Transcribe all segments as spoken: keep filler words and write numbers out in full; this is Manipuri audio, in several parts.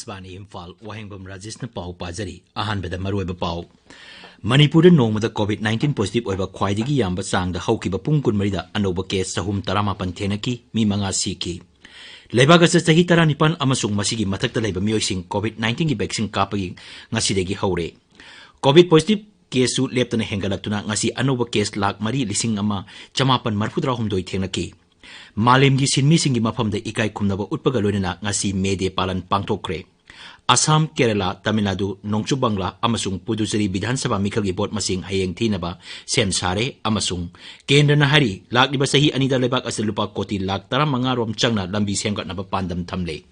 ꯕꯥꯅꯤ ꯏꯝꯐꯥꯜ, ꯋꯥꯍꯦꯡꯕꯝ ꯔꯥꯖꯦꯁꯅ ꯄꯥꯎ ꯄꯥꯖꯔꯤ꯫ ꯑꯍꯥꯟꯕꯗ ꯃꯔꯨꯑꯣꯏꯕ ꯄꯥꯎ꯫ ꯃꯅꯤꯄꯨꯔꯗ ꯅꯣꯡꯃꯗ COVID nineteen positive ꯑꯣꯏꯕ ꯈ꯭ꯋꯥꯏꯗꯒꯤ ꯌꯥꯝꯕ ꯆꯥꯡꯗ ꯍꯧꯈꯤꯕ ꯄꯨꯡ ꯀꯨꯟꯃꯔꯤꯗ ꯑꯅꯧꯕ case ꯆꯍꯨꯝ ꯇꯔꯥꯃꯥꯄꯟ ꯊꯦꯡꯅꯈꯤ, ꯃꯤ ꯃꯉꯥ ꯁꯤꯈꯤ꯫ ꯂꯩꯕꯥꯛ ꯑꯁꯤꯗ ꯆꯍꯤ ꯇꯔꯥꯅꯤꯄꯥꯟ ꯑꯃꯁꯨꯡ ꯃꯁꯤꯒꯤ ꯃꯊꯛꯇ ꯂꯩꯕ ꯃꯤꯑꯣꯏꯁꯤꯡ COVID nineteenꯒꯤ vaccine ꯀꯥꯞꯄꯒꯤ ꯉꯁꯤꯗꯒꯤ ꯍꯧꯔꯦ꯫ COVID positive caseꯁꯨ ꯂꯦꯞꯇꯅ ꯍꯦꯟꯒꯠꯂꯛꯇꯨꯅ ꯉꯁꯤ ꯑꯅꯧꯕ case ꯂꯥꯈ ꯃꯔꯤ ꯂꯤꯁꯤꯡ ꯑꯃ ꯆꯃꯥꯄꯟ ꯃꯔꯤꯐꯨꯇꯔꯥ ꯍꯨꯝꯗꯣꯏ ꯊꯦꯡꯅꯈꯤ꯫ ꯃꯥꯂꯦꯝꯒꯤ ꯁꯤꯟꯃꯤꯁꯤꯡꯒꯤ ꯃꯐꯝꯗ ꯏꯀꯥꯏ ꯈꯨꯝꯅꯕ ꯎꯠꯄꯒ ꯂꯣꯏꯅꯅ ꯉꯁꯤ May Day ꯄꯥꯂꯟ ꯄꯥꯡꯊꯣꯛꯈ꯭ꯔꯦ꯫ ꯑꯁꯥꯝ, ꯀꯦꯔꯂꯥ, ꯇꯥꯃꯤꯜ ꯅꯥꯗꯨ, ꯅꯣꯡꯆꯨꯞ ꯕꯪꯒ꯭ꯂꯥ ꯑꯃꯁꯨꯡ ꯄꯨꯗꯨꯆꯦꯔꯤ ꯕꯤꯙꯥꯟ ꯁꯚꯥ ꯃꯤꯈꯜꯒꯤ ꯚꯣꯠ ꯃꯁꯤꯡ ꯍꯌꯦꯡ ꯊꯤꯅꯕ ꯁꯦꯝ ꯁꯥꯔꯦ ꯑꯃꯁꯨꯡ ꯀꯦꯟꯗ꯭ꯔꯅ ꯍꯥꯏꯔꯤ, ꯂꯥꯛꯂꯤꯕ ꯆꯍꯤ ꯑꯅꯤꯗ ꯂꯩꯕꯥꯛ ꯑꯁꯤꯗ ꯂꯨꯄꯥ ꯀꯣꯇꯤ ꯂꯥꯈ ꯇꯔꯥꯃꯉꯥ ꯔꯣꯝ ꯆꯪꯅ ꯂꯝꯕꯤ ꯁꯦꯝꯒꯠꯅꯕ ꯄꯥꯟꯗꯝ ꯊꯝꯂꯦ꯫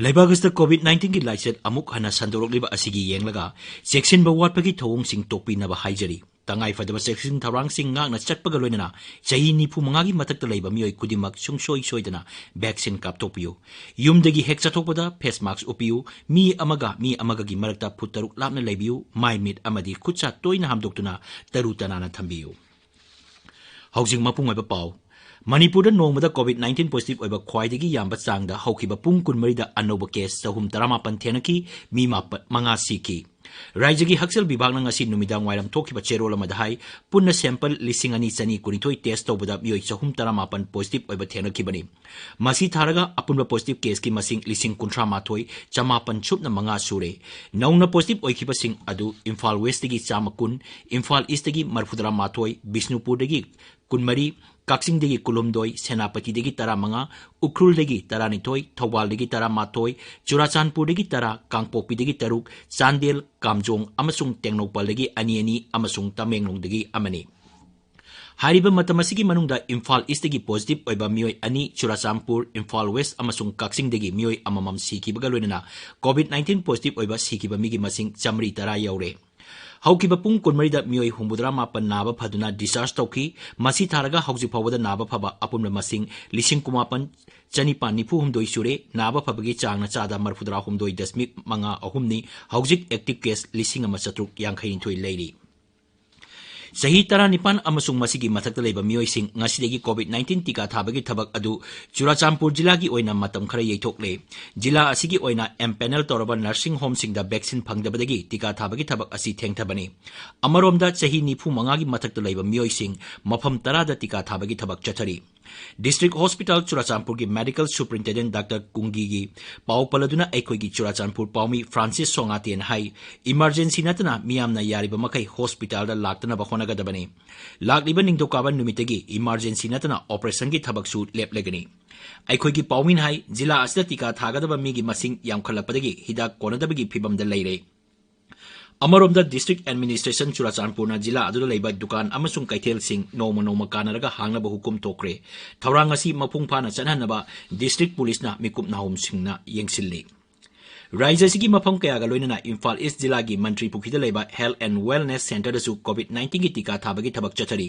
ꯂꯩꯕꯥꯛ ꯑꯁꯤꯗ COVID nineteenꯒꯤ ꯂꯥꯏꯆꯠ ꯑꯃꯨꯛ ꯍꯟꯅ ꯁꯟꯗꯣꯔꯛꯂꯤꯕ ꯑꯁꯤꯒꯤ ꯌꯦꯡꯂꯒ ꯆꯦꯛꯁꯤꯟꯕ ꯋꯥꯠꯄꯒꯤ ꯊꯧꯑꯣꯡꯁꯤꯡ ꯇꯣꯛꯄꯤꯅꯕ ꯍꯥꯏꯖꯔꯤ꯫ ꯇꯉꯥꯏ ꯐꯗꯕ ꯆꯦꯛꯁꯤꯟ ꯊꯧꯔꯥꯡꯁꯤꯡ ꯉꯥꯛꯅ ꯆꯠꯄꯒ ꯂꯣꯏꯅꯅ ꯆꯍꯤ ꯅꯤꯐꯨ ꯃꯉꯥꯒꯤ ꯃꯊꯛꯇ ꯂꯩꯕ ꯃꯤꯑꯣꯏ ꯈꯨꯗꯤꯡꯃꯛ ꯁꯨꯡꯁꯣꯏ ꯁꯣꯏꯗꯅ vaccine ꯀꯥꯞꯊꯣꯛꯄꯤꯌꯨ꯫ ꯌꯨꯝꯗꯒꯤ ꯍꯦꯛ ꯆꯠꯊꯣꯛꯄꯗ face mask ꯎꯞꯄꯤꯌꯨ꯫ ꯃꯤ ꯑꯃꯒ ꯃꯤ ꯑꯃꯒꯒꯤ ꯃꯔꯛꯇ ꯐꯨꯠ ꯇꯔꯨꯛ ꯂꯥꯞꯅ ꯂꯩꯕꯤꯌꯨ꯫ ꯃꯥꯏ ꯃꯤꯠ ꯑꯃꯗꯤ ꯈꯨꯠ ꯁꯥ ꯇꯣꯏꯅ ꯍꯥꯝꯗꯣꯛꯇꯨꯅ ꯇꯔꯨ ꯇꯅꯥꯟꯅ ꯊꯝꯕꯤꯌꯨ꯫ ꯍꯧꯖꯤꯛ ꯃꯄꯨꯡ ꯑꯣꯏꯕ ꯄꯥꯎ꯫ ꯃꯅꯤꯄꯨꯔꯗ ꯅꯣꯡꯃꯗ COVID nineteen positive ꯑꯣꯏꯕ ꯈ꯭ꯋꯥꯏꯗꯒꯤ ꯌꯥꯝꯕ ꯆꯥꯡꯗ ꯍꯧꯈꯤꯕ ꯄꯨꯡ ꯀꯨꯟꯃꯔꯤꯗ ꯑꯅꯧꯕ case ꯆꯍꯨꯝ ꯇꯔꯥꯃꯥꯄꯟ ꯊꯦꯡꯅꯈꯤ, ꯃꯤ ꯃꯥꯄ-, ꯃꯉꯥ ꯁꯤꯈꯤ꯫ ꯔꯥꯖ꯭ꯌꯒꯤ ꯍꯛꯁꯦꯜ ꯕꯤꯚꯥꯒꯅ ꯉꯁꯤ ꯅꯨꯃꯤꯗꯥꯡ ꯋꯥꯏꯔꯝ ꯊꯣꯛꯈꯤꯕ ꯆꯦꯔꯣꯜ ꯑꯃꯗ ꯍꯥꯏ, ꯄꯨꯟꯅ sample ꯂꯤꯁꯤꯡ ꯑꯅꯤ ꯆꯅꯤ ꯀꯨꯟꯅꯤꯊꯣꯏ test ꯇꯧꯕꯗ ꯃꯤꯑꯣꯏ ꯆꯍꯨꯝ ꯇꯔꯥꯃꯥꯄꯟ positive ꯑꯣꯏꯕ ꯊꯦꯡꯅꯈꯤꯕꯅꯤ꯫ ꯃꯁꯤ ꯊꯥꯔꯒ ꯑꯄꯨꯟꯕ positive caseꯀꯤ ꯃꯁꯤꯡ ꯂꯤꯁꯤꯡ ꯀꯨꯟꯊ꯭ꯔꯥ ꯃꯥꯊꯣꯏ ꯆꯃꯥꯄꯟ ꯁꯨꯞꯅ ꯃꯉꯥ ꯁꯨꯔꯦ꯫ ꯅꯧꯅ positive ꯑꯣꯏꯈꯤꯕꯁꯤꯡ ꯑꯗꯨ ꯏꯝꯐꯥꯜ Westꯇꯒꯤ ꯆꯥꯝꯃ ꯀꯨꯟ, ꯏꯝꯐꯥꯜ Eastꯇꯒꯤ ꯃꯔꯤꯐꯨꯇꯔꯥ ꯃꯥꯊꯣꯏ, ꯕꯤꯁꯅꯨꯄꯨꯔꯗꯒꯤ ꯀꯨꯟꯃꯔꯤ, ꯀꯛꯆꯤꯡꯗꯒꯤ ꯀꯨꯟꯍꯨꯝꯗꯣꯏ, ꯁꯦꯅꯥꯄꯇꯤꯗꯒꯤ ꯇꯔꯥꯃꯉꯥ, ꯎꯈ꯭ꯔꯨꯜꯗꯒꯤ ꯇꯔꯥꯅꯤꯊꯣꯏ, ꯊꯧꯕꯥꯜꯗꯒꯤ ꯇꯔꯥꯃꯥꯊꯣꯏ, ꯆꯨꯔꯥꯆꯥꯟꯄꯨꯔꯗꯒꯤ ꯇꯔꯥ, ꯀꯥꯡꯄꯣꯛꯄꯤꯗꯒꯤ ꯇꯔꯨꯛ, ꯆꯥꯟꯗꯦꯜ, ꯀꯥꯝꯖꯣꯡ ꯑꯃꯁꯨꯡ ꯇꯦꯡꯅꯧꯄꯜꯗꯒꯤ ꯑꯅꯤ ꯑꯅꯤ ꯑꯃꯁꯨꯡ ꯇꯃꯦꯡꯂꯣꯡꯗꯒꯤ ꯑꯃꯅꯤ꯫ ꯍꯥꯏꯔꯤꯕ ꯃꯇꯝ ꯑꯁꯤꯒꯤ ꯃꯅꯨꯡꯗ ꯏꯝꯐꯥꯜ Eastꯇꯒꯤ positive ꯑꯣꯏꯕ ꯃꯤꯑꯣꯏ ꯑꯅꯤ, ꯆꯨꯔꯥꯆꯥꯟꯄꯨꯔ, ꯏꯝꯐꯥꯜ West ꯑꯃꯁꯨꯡ ꯀꯛꯆꯤꯡꯗꯒꯤ ꯃꯤꯑꯣꯏ ꯑꯃꯃꯝ ꯁꯤꯈꯤꯕꯒ ꯂꯣꯏꯅꯅ COVID nineteen positive ꯑꯣꯏꯕ ꯁꯤꯈꯤꯕ ꯃꯤꯒꯤ ꯃꯁꯤꯡ ꯆꯥꯃꯔꯤ ꯇꯔꯥ ꯌꯧꯔꯦ꯫ ꯍꯧꯈꯤꯕ ꯄꯨꯡ ꯀꯨꯟꯃꯔꯤꯗ ꯃꯤꯑꯣꯏ ꯍꯨꯝꯐꯨꯇꯔꯥ ꯃꯥꯄꯟ ꯅꯥꯕ ꯐꯗꯨꯅ discharge ꯇꯧꯈꯤ꯫ ꯃꯁꯤ ꯊꯥꯔꯒ ꯍꯧꯖꯤꯛ ꯐꯥꯎꯕꯗ ꯅꯥꯕ ꯐꯕ ꯑꯄꯨꯟꯕ ꯃꯁꯤꯡ ꯂꯤꯁꯤꯡ ꯀꯨꯟꯃꯥꯄꯟ ꯆꯅꯤꯄꯥꯟ ꯅꯤꯐꯨ ꯍꯨꯝꯗꯣꯏ ꯁꯨꯔꯦ꯫ ꯅꯥꯕ ꯐꯕꯒꯤ ꯆꯥꯡꯅ ꯆꯥꯗ ꯃꯔꯤꯐꯨꯇꯔꯥ ꯍꯨꯝꯗꯣꯏ ꯗꯁꯃꯤꯛ ꯃꯉꯥ ꯑꯍꯨꯝꯅꯤ꯫ ꯍꯧꯖꯤꯛ active case ꯂꯤꯁꯤꯡ ꯑꯃ ꯆꯥꯇ꯭ꯔꯨꯛ ꯌꯥꯡꯈꯩꯅꯤꯊꯣꯏ ꯂꯩꯔꯤ꯫ ꯆꯍꯤ ꯇꯔꯥꯅꯤꯄꯥꯟ ꯑꯃꯁꯨꯡ ꯃꯁꯤꯒꯤ ꯃꯊꯛꯇ ꯂꯩꯕ ꯃꯤꯑꯣꯏꯁꯤꯡ ꯉꯁꯤꯗꯒꯤ COVID nineteen ꯇꯤꯀꯥ ꯊꯥꯕꯒꯤ ꯊꯕꯛ ꯑꯗꯨ ꯆꯨꯔꯥꯆꯥꯟꯄꯨꯔ ꯖꯤꯂꯥꯒꯤ ꯑꯣꯏꯅ ꯃꯇꯝ ꯈꯔ ꯌꯩꯊꯣꯛꯂꯦ꯫ ꯖꯤꯂꯥ ꯑꯁꯤꯒꯤ ꯑꯣꯏꯅ empanel ꯇꯧꯔꯕ nursing homeꯁꯤꯡꯗ vaccine ꯐꯪꯗꯕꯗꯒꯤ ꯇꯤꯀꯥ ꯊꯥꯕꯒꯤ ꯊꯕꯛ ꯑꯁꯤ ꯊꯦꯡꯊꯕꯅꯤ꯫ ꯑꯃꯔꯣꯝꯗ, ꯆꯍꯤ ꯅꯤꯐꯨ ꯃꯉꯥꯒꯤ ꯃꯊꯛꯇ ꯂꯩꯕ ꯃꯤꯑꯣꯏꯁꯤꯡ ꯃꯐꯝ ꯇꯔꯥꯗ ꯇꯤꯀꯥ ꯊꯥꯕꯒꯤ ꯊꯕꯛ ꯆꯠꯊꯔꯤ꯫ District Hospital ꯆꯨꯔꯥꯆꯥꯟꯄꯨꯔꯒꯤ Medical Superintendent Doctor ꯀꯨꯡꯒꯤꯒꯤ ꯄꯥꯎ ꯄꯜꯂꯗꯨꯅ ꯑꯩꯈꯣꯏꯒꯤ ꯆꯨꯔꯥꯆꯥꯟꯄꯨꯔ ꯄꯥꯎꯃꯤ ꯐ꯭ꯔꯥꯟꯁꯤꯁ ꯁꯣꯉꯥꯇꯦꯅ ꯍꯥꯏ, emergency ꯅꯠꯇꯅ ꯃꯤꯌꯥꯝꯅ ꯌꯥꯔꯤꯕ ꯃꯈꯩ hospitalꯗ ꯂꯥꯛꯇꯅꯕ ꯍꯣꯠꯅꯒꯗꯕꯅꯤ꯫ ꯂꯥꯛꯂꯤꯕ ꯅꯤꯡꯊꯧꯀꯥꯕ ꯅꯨꯃꯤꯠꯇꯒꯤ emergency ꯅꯠꯇꯅ operationꯒꯤ ꯊꯕꯛꯁꯨ ꯂꯦꯞꯂꯒꯅꯤ꯫ ꯑꯩꯈꯣꯏꯒꯤ ꯄꯥꯎꯃꯤꯅ ꯍꯥꯏ, ꯖꯤꯂꯥ ꯑꯁꯤꯗ ꯇꯤꯀꯥ ꯊꯥꯒꯗꯕ ꯃꯤꯒꯤ ꯃꯁꯤꯡ ꯌꯥꯝꯈꯠꯂꯛꯄꯗꯒꯤ ꯍꯤꯗꯥꯛ ꯀꯣꯟꯅꯗꯕꯒꯤ ꯐꯤꯕꯝꯗ ꯂꯩꯔꯦ꯫ ꯑꯃꯔꯣꯝꯗ, District Administration ꯆꯨꯔꯥꯆꯥꯟꯄꯨꯔꯅ ꯖꯤꯂꯥ ꯑꯗꯨꯗ ꯂꯩꯕ ꯗꯨꯀꯥꯟ ꯑꯃꯁꯨꯡ ꯀꯩꯊꯦꯜꯁꯤꯡ ꯅꯣꯡꯃ ꯅꯣꯡꯃ ꯀꯥꯟꯅꯔꯒ ꯍꯥꯡꯅꯕ ꯍꯨꯀꯨꯝ ꯊꯣꯛꯈ꯭ꯔꯦ꯫ ꯊꯧꯔꯥꯡ ꯑꯁꯤ ꯃꯄꯨꯡ ꯐꯥꯅ ꯆꯠꯍꯟꯅꯕ District Policeꯅ ꯃꯤꯀꯨꯞ ꯅꯥꯍꯨꯝꯁꯤꯡꯅ ꯌꯦꯡꯁꯤꯜꯂꯤ꯫ ꯔꯥꯖ꯭ꯌ ꯑꯁꯤꯒꯤ ꯃꯐꯝ ꯀꯌꯥꯒ ꯂꯣꯏꯅꯅ ꯏꯝꯐꯥꯜ East ꯖꯤꯂꯥꯒꯤ ꯃꯟꯇ꯭ꯔꯤ ꯄꯨꯈ꯭ꯔꯤꯗ ꯂꯩꯕ Health and Wellness Centreꯗꯁꯨ COVID nineteen ꯒꯤ ꯇꯤꯀꯥ ꯊꯥꯕꯒꯤ ꯊꯕꯛ ꯆꯠꯊꯔꯤ꯫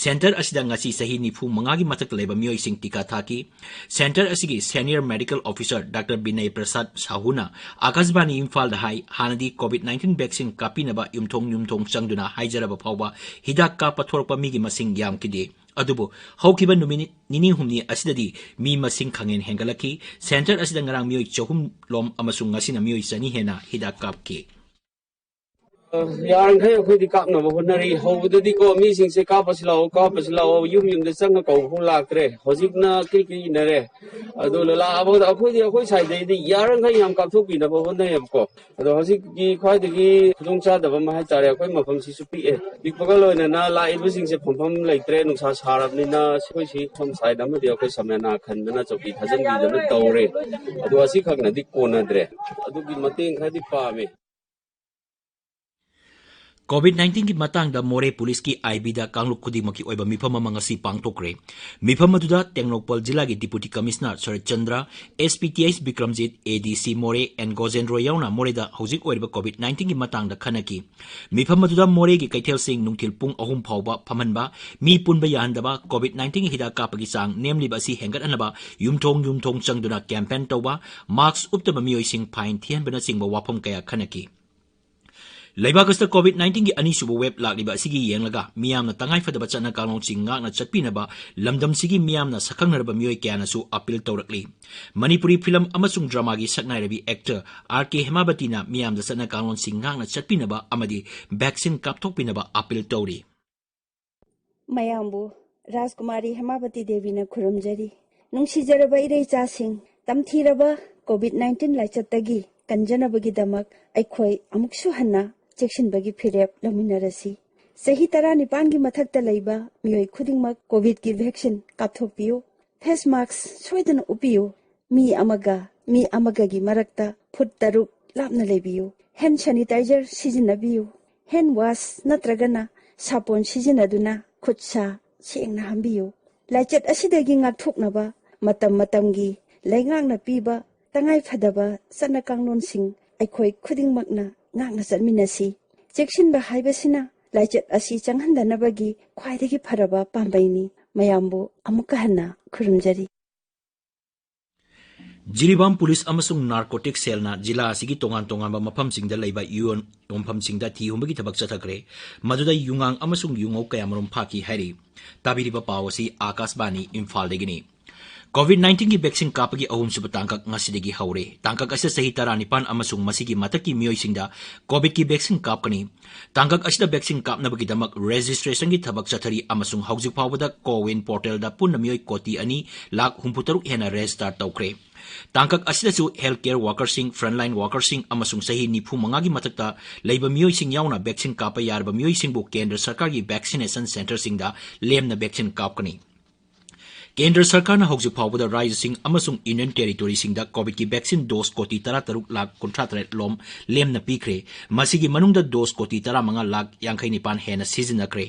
Centre ꯑꯁꯤꯗ ꯉꯁꯤ ꯆꯍꯤ ꯅꯤꯐꯨ ꯃꯉꯥꯒꯤ ꯃꯊꯛꯇ ꯂꯩꯕ ꯃꯤꯑꯣꯏꯁꯤꯡ ꯇꯤꯀꯥ ꯊꯥꯈꯤ꯫ Centre ꯑꯁꯤꯒꯤ Senior Medical Officer Doctor ꯕꯤꯅꯌ ꯄ꯭ꯔꯁꯥꯗ ꯁꯥꯍꯨꯅ ꯑꯥꯀꯥꯁꯕꯥꯅꯤ ꯏꯝꯐꯥꯜꯗ ꯍꯥꯏ, ꯍꯥꯟꯅꯗꯤ COVID nineteen vaccine ꯀꯥꯞꯄꯤꯅꯕ ꯌꯨꯝꯊꯣꯡ ꯌꯨꯝꯊꯣꯡ ꯆꯪꯗꯨꯅ ꯍꯥꯏꯖꯔꯕ ꯐꯥꯎꯕ ꯍꯤꯗꯥꯛ ꯀꯥꯞꯄ ꯊꯣꯔꯛꯄ ꯃꯤꯒꯤ ꯃꯁꯤꯡ ꯌꯥꯝꯈꯤꯗꯦ꯫ ꯑꯗꯨꯕꯨ ꯍꯧꯈꯤꯕ ꯅꯨꯃꯤꯠ ꯅꯤꯅꯤ ꯍꯨꯝꯅꯤ ꯑꯁꯤꯗꯗꯤ ꯃꯤ ꯃꯁꯤꯡ ꯈꯪꯍꯦꯟ ꯍꯦꯟꯒꯠꯂꯛꯈꯤ꯫ Centre ꯑꯁꯤꯗ ꯉꯔꯥꯡ ꯃꯤꯑꯣꯏ ꯆꯍꯨꯝ ꯂꯣꯝ ꯑꯃꯁꯨꯡ ꯉꯁꯤꯅ ꯃꯤꯑꯣꯏ ꯆꯅꯤ ꯍꯦꯟꯅ ꯍꯤꯗꯥꯛ ꯀꯥꯞꯈꯤ꯫ ꯑ, ꯌꯥꯔꯤꯈꯩ ꯑꯩꯈꯣꯏꯗꯤ ꯀꯥꯞꯅꯕ ꯍꯣꯠꯅꯔꯤ꯫ ꯍꯧꯕꯗꯗꯤꯀꯣ, ꯃꯤꯁꯤꯡꯁꯦ "ꯀꯥꯞꯄꯁꯤ ꯂꯥꯛꯑꯣ, ꯀꯥꯞꯄꯁꯤ ꯂꯥꯛꯑꯣ, ꯌꯨꯝ ꯌꯨꯝꯗ ꯆꯪꯉ ꯀꯧꯕ ꯐꯥꯎ ꯂꯥꯛꯇ꯭ꯔꯦ"꯫ ꯍꯧꯖꯤꯛꯅ ꯀ꯭ꯔꯤ ꯀ꯭ꯔꯤ ꯏꯟꯅꯔꯦ꯫ ꯑꯗꯨ ꯂꯥꯛꯑꯕꯗ ꯑꯩꯈꯣꯏꯗꯤ, ꯑꯩꯈꯣꯏ ꯁꯥꯏꯗꯩꯗꯤ ꯌꯥꯔꯤꯈꯩ ꯌꯥꯝ ꯀꯥꯞꯊꯣꯛꯄꯤꯅꯕ ꯍꯣꯠꯅꯩꯌꯦꯕꯀꯣ꯫ ꯑꯗꯣ ꯍꯧꯖꯤꯛꯀꯤ ꯈ꯭ꯋꯥꯏꯗꯒꯤ ꯈꯨꯗꯣꯡꯆꯥꯗꯕ ꯑꯃ ꯍꯥꯏꯇꯥꯔꯦ, ꯑꯩꯈꯣꯏ ꯃꯐꯝꯁꯤꯁꯨ ꯄꯤꯛꯑꯦ꯫ ꯄꯤꯛꯄꯒ ꯂꯣꯏꯅꯅ ꯂꯥꯛꯏꯕꯁꯤꯡꯁꯦ ꯐꯝꯐꯝ ꯂꯩꯇ꯭ꯔꯦ, ꯅꯨꯡꯁꯥ ꯁꯥꯔꯕꯅꯤꯅ꯫ ꯑꯩꯈꯣꯏ ꯁꯤ ꯁꯣꯝ ꯁꯥꯏꯗ ꯑꯃꯗꯤ ꯑꯩꯈꯣꯏ ꯁꯃꯦꯅꯥ ꯈꯟꯗꯅ ꯆꯧꯀꯤ ꯊꯥꯖꯤꯟꯕꯤꯗꯅ ꯇꯧꯔꯦ꯫ ꯑꯗꯣ ꯑꯁꯤꯈꯛꯅꯗꯤ ꯀꯣꯟꯅꯗ꯭ꯔꯦ꯫ ꯑꯗꯨꯒꯤ ꯃꯇꯦꯡ ꯈꯔꯗꯤ ꯄꯥꯝꯃꯦ꯫ ꯀꯣꯚꯤꯗ ꯅꯥꯏꯟꯇꯤꯟꯒꯤ ꯃꯇꯥꯡꯗ ꯃꯣꯔꯦ ꯄꯨꯂꯤꯁꯀꯤ ꯑꯥꯏ ꯕꯤꯗ ꯀꯥꯡꯂꯨꯞ ꯈꯨꯗꯤꯡꯃꯛꯀꯤ ꯑꯣꯏꯕ ꯃꯤꯐꯝ ꯑꯃ ꯉꯁꯤ ꯄꯥꯡꯊꯣꯛꯈ꯭ꯔꯦ꯫ ꯃꯤꯐꯝ ꯑꯗꯨꯗ ꯇꯦꯡꯅꯧꯄꯜ ꯖꯤꯂꯥꯒꯤ deputy commissioner Sarat Chandra, S P T H Bikramjit, A D C More, and ꯒꯣꯖꯦꯟꯗ꯭ꯔꯣ ꯌꯥꯎꯅ ꯃꯣꯔꯦꯗ ꯍꯧꯖꯤꯛ ꯑꯣꯏꯔꯤꯕ ꯀꯣꯚꯤꯗ ꯅꯥꯏꯟꯇꯤꯟꯒꯤ ꯃꯇꯥꯡꯗ ꯈꯟꯅꯈꯤ꯫ ꯃꯤꯐꯝ ꯑꯗꯨꯗ ꯃꯣꯔꯦꯒꯤ ꯀꯩꯊꯦꯜꯁꯤꯡ ꯅꯨꯡꯊꯤꯜ ꯄꯨꯡ ꯑꯍꯨꯝ ꯐꯥꯎꯕ ꯐꯝꯍꯟꯕ, ꯃꯤ ꯄꯨꯟꯕ ꯌꯥꯍꯟꯗꯕ, ꯀꯣꯚꯤꯗ ꯅꯥꯏꯟꯇꯤꯟꯒꯤ ꯍꯤꯗꯥꯛ ꯀꯥꯞꯄꯒꯤ ꯆꯥꯡ ꯅꯦꯝꯂꯤꯕ ꯑꯁꯤ ꯍꯦꯟꯒꯠꯍꯟꯅꯕ ꯌꯨꯝꯊꯣꯡ ꯌꯨꯝꯊꯣꯡ ꯆꯪꯗꯨꯅ ꯀꯦꯝꯄꯦꯟ ꯇꯧꯕ, ꯃꯥꯁꯛ ꯎꯞꯇꯕ ꯃꯤꯑꯣꯏꯁꯤꯡ ꯐꯥꯏꯟ ꯊꯤꯍꯟꯕꯅꯆꯤꯡꯕ ꯋꯥꯐꯝ ꯀꯌꯥ ꯈꯟꯅꯈꯤ꯫ ꯂꯩꯕꯥꯛ ꯑꯁꯤꯗ ꯀꯣꯚꯤꯗ ꯅꯥꯏꯟꯇꯤꯟꯒꯤ ꯑꯅꯤꯁꯨꯕ ꯋꯦꯕ ꯂꯥꯛꯂꯤꯕ ꯑꯁꯤꯒꯤ ꯌꯦꯡꯂꯒ ꯃꯤꯌꯥꯝꯅ ꯇꯉꯥꯏꯐꯗꯕ ꯆꯠꯅ ꯀꯥꯡꯂꯣꯟꯁꯤꯡ ꯉꯥꯛꯅ ꯆꯠꯄꯤꯅꯕ ꯂꯝꯗꯝꯁꯤꯒꯤ ꯃꯤꯌꯥꯝꯅ ꯁꯛꯈꯪꯅꯔꯕ ꯃꯤꯑꯣꯏ ꯀꯌꯥꯅꯁꯨ ꯑꯄꯤꯜ ꯇꯧꯔꯛꯂꯤ꯫ ꯃꯅꯤꯄꯨꯔꯤ ꯐꯤꯂꯝ ꯑꯃꯁꯨꯡ ꯗ꯭ꯔꯃꯥꯒꯤ ꯁꯛꯅꯥꯏꯔꯕꯤ ꯑꯦꯛꯇꯔ ꯑꯥꯔ ꯀꯦ ꯍꯦꯃꯥꯕꯇꯤꯅ ꯃꯤꯌꯥꯝꯗ ꯆꯠꯅ ꯀꯥꯡꯂꯣꯟꯁꯤꯡ ꯉꯥꯛꯅ ꯆꯠꯄꯤꯅꯕ ꯑꯃꯗꯤ ꯚꯦꯛꯁꯤꯟ ꯀꯥꯞꯊꯣꯛꯄꯤꯅꯕ ꯑꯄꯤꯜ ꯇꯧꯔꯤ꯫ ꯃꯌꯥꯝꯕꯨ ꯔꯥꯖꯀꯨꯃꯥꯔꯤ ꯍꯦꯃꯥꯕꯇꯤ ꯗꯦꯕꯤꯅ ꯈꯨꯔꯨꯝꯖꯔꯤ꯫ ꯅꯨꯡꯁꯤꯖꯔꯕ ꯏꯔꯩꯆꯥꯁꯤꯡ, ꯇꯝꯊꯤꯔꯕ ꯀꯣꯚꯤꯗ ꯅꯥꯏꯟꯇꯤꯟ ꯂꯥꯏꯆꯠꯇꯒꯤ ꯀꯟꯖꯅꯕꯒꯤꯗꯃꯛ ꯑꯩꯈꯣꯏ ꯑꯃꯨꯛꯁꯨ ꯍꯟꯅ ꯆꯦꯛꯁꯤꯟꯕꯒꯤ ꯐꯤꯔꯦꯞ ꯂꯧꯃꯤꯟꯅꯔꯁꯤ꯫ ꯆꯍꯤ ꯇꯔꯥꯅꯤꯄꯥꯟꯒꯤ ꯃꯊꯛꯇ ꯂꯩꯕ ꯃꯤꯑꯣꯏ ꯈꯨꯗꯤꯡꯃꯛ ꯀꯣꯚꯤꯗꯀꯤ ꯚꯦꯛꯁꯤꯟ ꯀꯥꯞꯊꯣꯛꯄꯤꯌꯨ꯫ ꯐꯦꯁ ꯃꯥꯁꯛ ꯁꯣꯏꯗꯅ ꯎꯞꯄꯤꯌꯨ꯫ ꯃꯤ ꯑꯃꯒ ꯃꯤ ꯑꯃꯒꯒꯤ ꯃꯔꯛꯇ ꯐꯨꯠ ꯇꯔꯨꯛ ꯂꯥꯞꯅ ꯂꯩꯕꯤꯌꯨ꯫ ꯍꯦꯟ ꯁꯦꯅꯤꯇꯥꯏꯖꯔ ꯁꯤꯖꯤꯟꯅꯕꯤꯌꯨ꯫ ꯍꯦꯟ ꯋꯥꯁ ꯅꯠꯇ꯭ꯔꯒꯅ ꯁꯥꯄꯣꯟ ꯁꯤꯖꯤꯟꯅꯗꯨꯅ ꯈꯨꯠ ꯁꯥ ꯁꯦꯡꯅ ꯍꯥꯝꯕꯤꯌꯨ꯫ ꯂꯥꯏꯆꯠ ꯑꯁꯤꯗꯒꯤ ꯉꯥꯛꯊꯣꯛꯅꯕ ꯃꯇꯝ ꯃꯇꯝꯒꯤ ꯂꯩꯉꯥꯛꯅ ꯄꯤꯕ ꯇꯉꯥꯏ ꯐꯗꯕ ꯆꯠꯅ ꯀꯥꯡꯂꯣꯟꯁꯤꯡ ꯑꯩꯈꯣꯏ ꯈꯨꯗꯤꯡꯃꯛꯅ ꯉꯥꯛꯅ ꯆꯠꯃꯤꯟꯅꯁꯤ꯫ ꯆꯦꯛꯁꯤꯟꯕ ꯍꯥꯏꯕꯁꯤꯅ ꯂꯥꯏꯆꯠ ꯑꯁꯤ ꯆꯪꯍꯟꯗꯅꯕꯒꯤ ꯈ꯭ꯋꯥꯏꯗꯒꯤ ꯐꯔꯕ ꯄꯥꯝꯕꯩꯅꯤ꯫ ꯃꯌꯥꯝꯕꯨ ꯑꯃꯨꯛꯀ ꯍꯟꯅ ꯈꯨꯔꯨꯝꯖꯔꯤ꯫ ꯖꯤꯔꯤꯕꯥꯝ ꯄꯨꯂꯤꯁ ꯑꯃꯁꯨꯡ ꯅꯥꯔꯀꯣꯇꯤꯛ ꯁꯦꯜꯅ ꯖꯤꯂꯥ ꯑꯁꯤꯒꯤ ꯇꯣꯉꯥꯟ ꯇꯣꯉꯥꯟꯕ ꯃꯐꯝꯁꯤꯡꯗ ꯂꯩꯕ ꯌꯨ ꯌꯣꯟꯐꯝꯁꯤꯡꯗ ꯊꯤ ꯍꯨꯝꯕꯒꯤ ꯊꯕꯛ ꯆꯠꯊꯈ꯭ꯔꯦ꯫ ꯃꯗꯨꯗ ꯌꯨꯉꯥꯡ ꯑꯃꯁꯨꯡ ꯌꯨꯉꯧ ꯀꯌꯥꯃꯔꯨꯝ ꯐꯥꯈꯤ ꯍꯥꯏꯔꯤ꯫ ꯇꯥꯕꯤꯔꯤꯕ ꯄꯥꯎ ꯑꯁꯤ ꯑꯥꯀꯥꯁꯕꯥꯅꯤ ꯏꯝꯐꯥꯜꯗꯒꯤꯅꯤ꯫ ꯀꯣꯚꯤꯗ ꯅꯥꯏꯟꯇꯤꯟꯒꯤ ꯚꯦꯛꯁꯤꯟ ꯀꯥꯞꯄꯒꯤ ꯑꯍꯨꯝꯁꯨꯕ ꯇꯥꯡꯀꯛ ꯉꯁꯤꯗꯒꯤ ꯍꯧꯔꯦ꯫ ꯇꯥꯡꯀꯛ ꯑꯁꯤꯗ ꯆꯍꯤ ꯇꯔꯥꯅꯤꯄꯥꯟ ꯑꯃꯁꯨꯡ ꯃꯁꯤꯒꯤ ꯃꯊꯛꯀꯤ ꯃꯤꯑꯣꯏꯁꯤꯡꯗ ꯀꯣꯚꯤꯗꯀꯤ ꯚꯦꯛꯁꯤꯟ ꯀꯥꯞꯀꯅꯤ꯫ ꯇꯥꯡꯀꯛ ꯑꯁꯤꯗ ꯚꯦꯛꯁꯤꯟ ꯀꯥꯞꯅꯕꯒꯤꯗꯃꯛ ꯔꯦꯖꯤꯁꯇ꯭ꯔꯦꯁꯟꯒꯤ ꯊꯕꯛ ꯆꯠꯊꯔꯤ ꯑꯃꯁꯨꯡ ꯍꯧꯖꯤꯛ ꯐꯥꯎꯕꯗ ꯀꯣꯋꯤꯟ ꯄꯣꯔꯇꯦꯜꯗ ꯄꯨꯟꯅ ꯃꯤꯑꯣꯏ ꯀꯣꯇꯤ ꯑꯅꯤ ꯂꯥꯈ ꯍꯨꯝꯐꯨꯇꯔꯨꯛ ꯍꯦꯟꯅ ꯔꯦꯖꯤꯁꯇꯥꯔ ꯇꯧꯈ꯭ꯔꯦ꯫ ꯇꯥꯡꯀꯛ ꯑꯁꯤꯗꯁꯨ ꯍꯦꯜꯊ ꯀꯦꯌꯔ ꯋꯥꯔꯀꯔꯁꯤꯡ, ꯐ꯭ꯔꯟꯂꯥꯏꯟ ꯋꯥꯔꯀꯔꯁꯤꯡ ꯑꯃꯁꯨꯡ ꯆꯍꯤ ꯅꯤꯐꯨ ꯃꯉꯥꯒꯤ ꯃꯊꯛꯇ ꯂꯩꯕ ꯃꯤꯑꯣꯏꯁꯤꯡ ꯌꯥꯎꯅ ꯚꯦꯛꯁꯤꯟ ꯀꯥꯞꯄ ꯌꯥꯔꯕ ꯃꯤꯑꯣꯏꯁꯤꯡꯕꯨ ꯀꯦꯟꯗ꯭ꯔ ꯁꯔꯀꯥꯔꯒꯤ ꯚꯦꯛꯁꯤꯅꯦꯁꯟ ꯁꯦꯟꯇꯔꯁꯤꯡꯗ ꯂꯦꯝꯅ ꯚꯦꯛꯁꯤꯟ ꯀꯥꯞꯀꯅꯤ꯫ ꯀꯦꯟꯗ꯭ꯔ ꯁꯔꯀꯥꯔꯅ ꯍꯧꯖꯤꯛ ꯐꯥꯎꯕꯗ ꯔꯥꯖ꯭ꯌꯁꯤꯡ ꯑꯃꯁꯨꯡ ꯌꯨꯅꯤꯌꯟ ꯇꯦꯔꯤꯇꯣꯔꯤꯁꯤꯡꯗ ꯀꯣꯚꯤꯗꯀꯤ ꯚꯦꯛꯁꯤꯟ ꯗꯣꯁ ꯀꯣꯇꯤ ꯇꯔꯥꯇꯔꯨꯛ ꯂꯥꯈ ꯀꯨꯟꯊ꯭ꯔꯥ ꯇꯔꯦꯠ ꯂꯣꯝ ꯂꯦꯝꯅ ꯄꯤꯈ꯭ꯔꯦ꯫ ꯃꯁꯤꯒꯤ ꯃꯅꯨꯡꯗ ꯗꯣꯁ ꯀꯣꯇꯤ ꯇꯔꯥꯃꯉꯥ ꯂꯥꯈ ꯌꯥꯡꯈꯩ ꯅꯤꯄꯥꯟ ꯍꯦꯟꯅ ꯁꯤꯖꯤꯟꯅꯈ꯭ꯔꯦ꯫